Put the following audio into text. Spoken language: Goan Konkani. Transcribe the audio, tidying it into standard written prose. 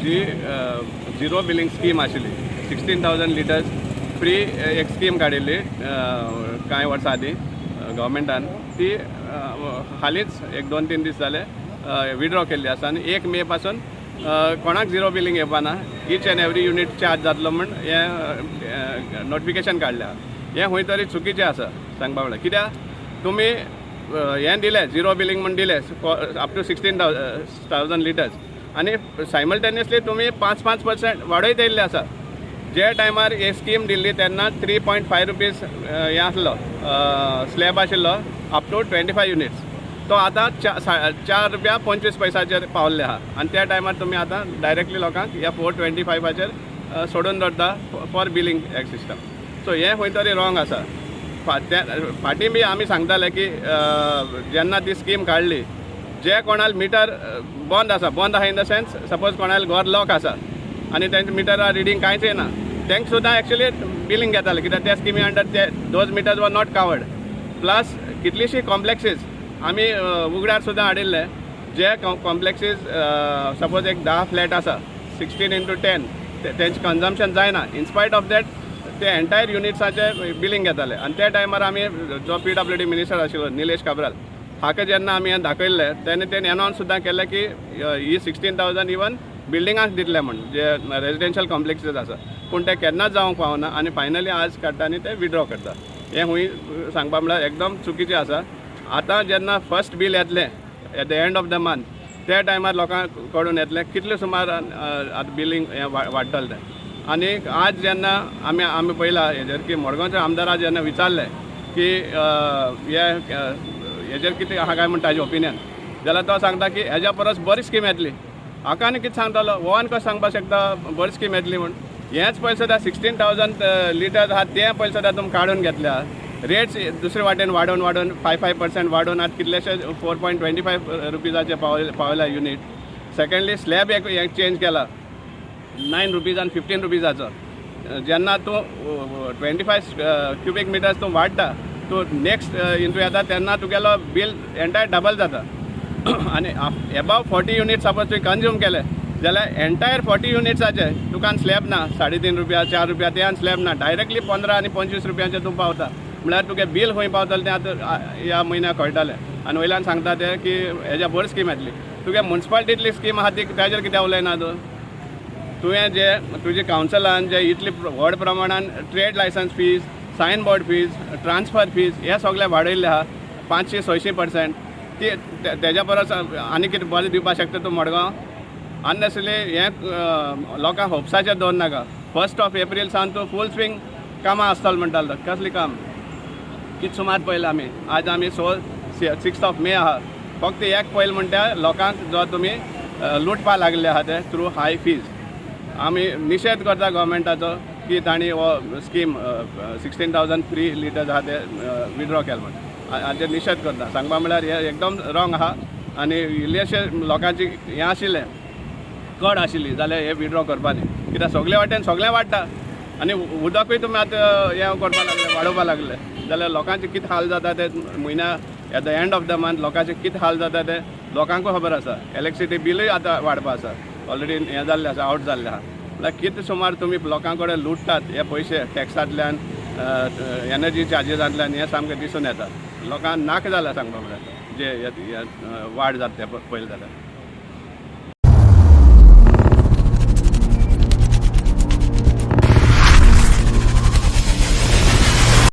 जी झिरो बिलींग स्कीम आशिल्ली, 16,000 litres free एक स्कीम काडिल्ली कांय वर्सां आदीं गव्हर्मेंटान, ती हालींच एक 2-3 दीस जाले विड्रॉ केल्ली आसा आनी 1 मे पासून कोणाक झिरो बिलींग येवपाना, each and every unit charge जातलो म्हूण हें नोटिफिकेशन काडलें आहा. हें खंय तरी चुकीचें आसा सांगपा म्हळ्यार, कित्याक तुमी हें दिलें, झिरो बिलींग म्हूण दिलें up to 16,000 litres आनी सायमल्टेनियसली तुमी 5-5% वाडयत येयल्ले आसा. जे टायमार ही स्कीम दिल्ली तेन्ना 3.5 रुपीज हें आसलो, स्लॅब आशिल्लो up to 25 units. तो आतां 4 रुपया 25 पैसाचेर पावल्ले आहा आनी त्या टायमार तुमी आतां डायरेक्टली लोकांक ह्या 425चेर सोडून दवरता फॉर बिलींग एक सिस्टम. सो हें खंय तरी रॉंग आसा. फाटीं बी आमी सांगताले की जेन्ना ती स्कीम काडली, जे कोणाल मिटर बंद आसा, बंद आहा इन the sense suppose कोणाल घर लॉक आसा आनी तेंच्या मिटरार रिडींग कांयच येना, तांकां सुद्दां एक्चुली बिलींग घेताले, कित्याक त्या स्किमी अंडर ते those meters were not covered. Plus कितलीशीं कॉम्प्लेक्सीस आमी उगड्यार सुद्दां हाडिल्ले, जे कॉम्प्लेक्सीस सपोज एक 10 फ्लॅट आसा, 16 इंटू 10 तेंचें कन्जम्पशन जायना, इनस्पायट ऑफ that ते एंटायर युनिट्साचे बिलींग घेताले. आनी त्या टायमार आमी जो पीडब्ल्यूडी मिनिस्टर आशिल्लो निलेश काब्राल हाका जेन्ना आमी हें दाखयल्लें, तेन्ना तेणी अनावन्स सुद्दां केलें की ही 16,000 इवन बिल्डिंगांक दितले म्हूण, जे रेजिडेन्शियल कॉम्प्लेक्सीस आसा. पूण ते केन्नाच जावंक पावना आनी फायनली आज काडटा आनी ते विड्रॉ करता. हें खूंय सांगपा म्हळ्यार एकदम चुकीचें आसा. आतां जेन्ना फर्स्ट बील येतलें at the end of the month, त्या टायमार लोकांक कडून येतलें कितले सुमार आतां बिलींग हें वाडटलें तें. आनी आज जेन्ना आमी पळयलां हेजेर की मडगांवच्या आमदारा जेन्ना विचारलें की हे हेजेर कितें आहा काय म्हूण ताजें ओपिनियन, जाल्यार तो सांगता की हेज्या परस बरी स्कीम येतली. हाका आनी कितें सांगतलो? हो आनी कशें सांगपाक शकता बरी स्कीम येतली म्हूण? हेच पयशे सुद्दां, 16,000 लिटर्स आहा ते पयशे सुद्दां तुमी काडून घेतल्या, रेट्स दुसरे वाटेन वाडोवन वाडोवन 5-5% वाडोवन आतां कितलेशे 4.25 रुपीजाचे पावल्या युनीट. सेकंडली, स्लॅब एक चेंज केला 9 रुपीज आनी 15 रुपीजाचो. जेन्ना तूं 25 क्युबीक मिटर्स तूं वाडटा, तूं नेक्स्ट इंतू येता तेन्ना तुगेलो बील एंटायर डबल जाता. आनी एबाव 40 युनीट सपोज तुवें कंज्यूम केले जाल्यार एंटायर 40 युनिट्साचे तुका स्लॅब ना, 3.5 रुपया, 4 रुपया ते आनी स्लॅब ना, डायरेक्टली 15 आनी 25 रुपयांचे तूं पावता. म्हळ्यार तुगे बील खंय पावतलें तें आतां ह्या म्हयन्याक कळटलें. आनी वयल्यान सांगता ते की हेज्या बरी स्कीम येतली. तुगे मुन्सिपालिटींतली स्कीम आहा ती ताजेर कित्याक उलयना तूं? तुवें जे तुजे कावन्सिलान जे इतले व्हड प्रमाणान trade licence fees, sign board fees, transfer fees हे सगळे वाडयल्ले आहा 500-600%, ती तेज्या परस आनी कितें बरें दिवपाक शकता तूं मडगांव? अननेसरी हें लोकांक होप्साचेर दवर नाका. फर्स्ट ऑफ एप्रील सावन तूं फूल स्विंग कामां आसतलो म्हणटालो, कसलीं काम? कित सुमार पळयलां आमी. आज आमी 6th of May आहा. फक्त एक पयलें म्हणटा लोकांक जो तुमी लुटपा लागले आहा ते थ्रू हाय फीज. आमी निशेध करता गव्हर्मेंटाचो की तांणी हो स्कीम 16,000 free litres आहा ते विड्रॉ केले म्हण हाचेर निशेध करता. सांगपा म्हळ्यार हें एकदम रॉंग आहा आनी इल्लेशे लोकांची हें आशिल्लें, कड आशिल्ली जाल्यार हे विड्रॉ करपा न्ही, कित्याक सगळे वाटेन सगळें वाडटा आनी उदकूय तुमी आतां हें करपा लागले, वाडोवपा लागले, जाल्यार लोकांचे कितें हाल जाता ते म्हयन्या at the end of the month लोकांचे कितें हाल जाता ते लोकांकूय खबर आसा. इलेक्ट्रिसिटी बिलूय आतां वाडपा आसा, ऑलरेडी हें जाल्लें आसा, आवट जाल्लें आहा. म्हळ्यार कितें सुमार तुमी लोकां कडेन लुटतात हे पयशे टॅक्सांतल्यान, एनर्जी चार्जीसांतल्यान, हें सामकें दिसून येता. लोकांक नाका जालां सांगपा म्हळ्यार जे हे वाड जाता ते पळयलें जाल्यार.